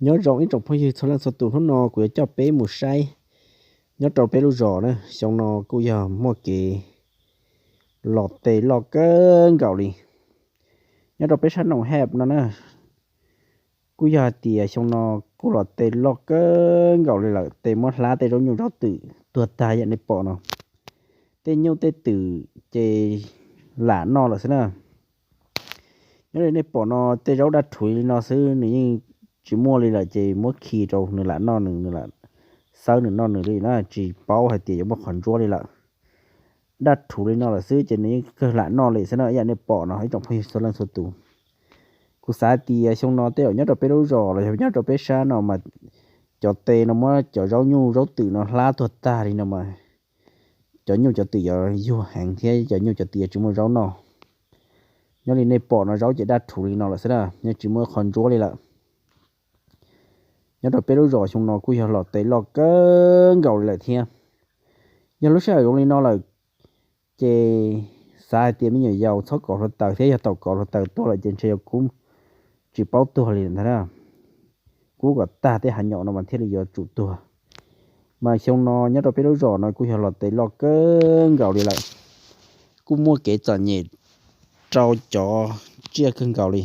Nyob zoo ib tsoom phooj ywg txhua leej txhua tus, hnub no kuv yuav coj peb mus saib nyob rau peb lub zos na, xyoo no kuj yog muaj kev los tes loj kawg nkaus li. Nyob rau peb sab Noom Hab no na, kuj yog hais tias xyoo no kuj los tes loj kawg nkaus li lawm, tes muab hlab tej zaub nyuj zaub twm tuag tag yam nej pom no. Tej nyuj tej twm ces lam noj lawm xwb na. Nyob li nej pom no tej zaub daj rhuv li no xwb, nws yeej tsis muaj li lawm ces muab khi rau nws lam noj nws, nws lam xawb nws noj nws li na, tsis paub hais tias yuav muaj qhov ntsuab li lawm. Daj rhuv li no lawm xwb ces nws yeej kawg lam noj li xwb na, yam nej pom no ib tsoom phooj ywg txhua leej txhua tus. Kuv xav tias xyoo no tej zaum nyob rau peb lub zos los yog nyob rau peb sab no mas cov tes no muab cov zaub nyuj zaub twm no hlab tuag tag li no mas cov nyuj cov twm yuav yuag heev thiab cov nyuj cov twm yuav tsis muaj zaub noj. Nyob li nej pom no zaub ces daj rhuv li no lawm xwb na, yeej tsis muaj qhov ntsuab li lawm. Nyob rau peb lub zos xyoo no kuj yog los tes loj kawg nkaus li lawm thiab. Yog lub sij hawm zoo li no lawm ces xav hais tias me nyuam yaus txhob kov hluav taws thiab, yog tau kov hluav taws tuag lawm ces ntshe yog kub tsis paub tuag li ntag na. Kub kom tag tej hav nyom no mas thiaj li yuav tsum tuag. Mas xyoo no nyob rau peb lub zos no kuj yog los tes loj kawg nkaus li lawm, kuj muaj kev txom nyem rau cov tsiaj kawg nkaus li.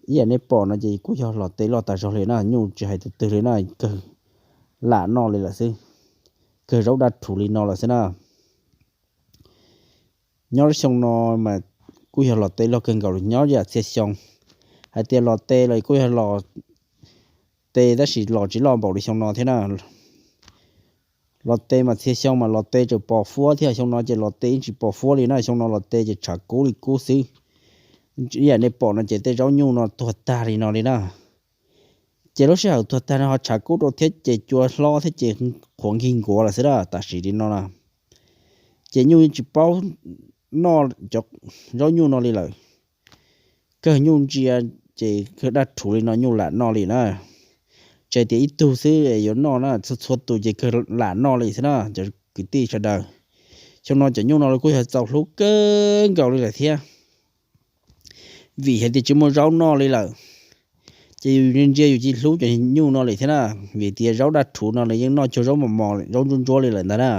Ib yam nej pom no ces kuj yog los tes loj tas zog li na, nyuj tsis hais tus twg li na, kawg lam noj li lawm xwb, kawg zaub daj rhuv li no lawm xwb na. Nyob xyoo no mas kuj yog los tes loj kawg nkaus li, nyob yam txhia xyoo hais tias los tes los kuj yog los tes tab sis los tsis loj npaum li xyoo no thiab na. Los tes mas txhia xyoo mas los tes tseem pos fuab thiab, xyoo no ces los tes yeej tsis pos fuab li na, xyoo no los tes ces tshav kub li kub xwb. Ib yam nej pom no ces tej zaub nyuj no tuag tag li no li na. Ces lub sij hawm tuag tag no ho tshav kub rau thiab ces cua hlob thiab ces qhuav nkig nkuav lawm xwb na, tam sim li no na. Ces nyuj tsis paub noj cov zaub nyuj no li lawm. Kawg nyuj ntsia ces kawg daj rhuv li no nyuj lam noj li na. Tsis hais tias ib tug xwb yuav noj na, txhua txhua tus ces kawg lam noj li xwb na cov kwv tij sawv daws. Xyoo no cov nyuj no los kuj yog txaus hlub kawg nkaus li lawm thiab. Vim hais tias tsis muaj zaub noj li lawm, ces yus ntsia yus cia li hlub cov nyuj no li thiab na. Vim tias zaub daj rhuv no nws yeej noj cuag zaub mos mos zaub ntsuab ntsuab li lawm ntag na.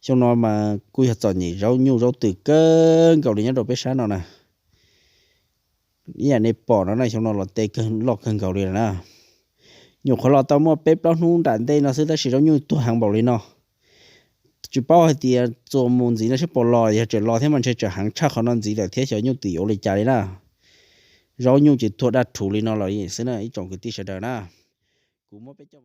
Xyoo no mas kuj yog txom nyem zaub nyuj zaub twm kawg nkaus li nyob rau peb sab no na. Ib yam nej pom no na, xyoo no los tes kawg loj kawg nkaus li lawm na. Nyuam qhuav los tau muaj peb plaub hnub nram ntej no xwb tab sis zaub nyuj tuag heev npaum li no. Tsis paub hais tias txuas mus ntxiv no seb puas los, yog tseem los thiab mas ntshe tseem heev tshaj qhov no ntxiv lawm thiab, xyov nyuj twm yuav ua li cas li na. Zaub nyuj ces tuag daj rhuv li no los xwb na ib tsoom kwv tij sawv daws na. Kuv muab peb coj